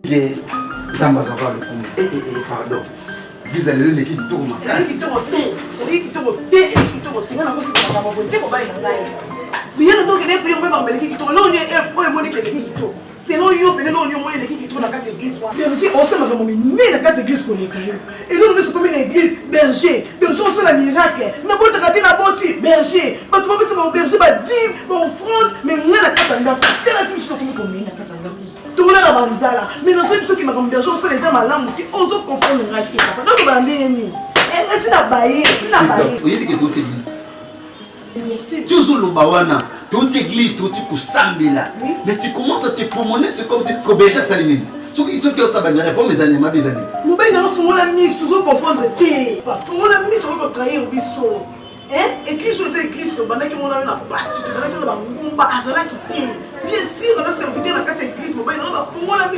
Ke Nzambe azwaka lokumu. Eh, eh, eh, pardon. Visa lelo eleki kitoko makasi. Eleki kitoko te. Eleki kitoko te. Eleki kitoko te. Nga nakosi makambo boye te mobali na ngai. Biyano tokende priye mpe makambo eleki kitoko. Eloko nini oyo emoni ke eleki kitoko. Selon yo pene eloko nini omoni eleki kitoko na kati ya eglise wana. Berger osala makambo minene na kati ya eglise koleka yo. Eloko nyonso ekomi na eglise berger. Berger osala miracle. Nabotaka te naboti berger. Bato bapesa bango berger ba dime, ba offrande mais nga na kati ya ndako. Tala ti biso tokomi komei na kati ya ndako. Tokolala ba nzala. Mais nazoyebi soki makambo berger osala eza malamu te. Ozo comprendre ngai te papa. Naloba na ndenge nini? Eh, nga si na baye, si na baye. Oyebi ke touti eglise. Ti ozoloba wana, touti église, touti kosambela. Mais tu commences à te promener, c'est comme si berger asali nini? Soki soki osala ba réponse eza nini, mabe eza nini? Mobali nanga fungola miso, ozo comprendre te. Fungola miso okoki kotrahir biso. Hein? Église oyo eza église tobandaki yango nayo na pasi, tobandaki yango na bangumba, azalaki te. Bien sûr aza serviteur na kati ya église, mobali nanga bafungola miso.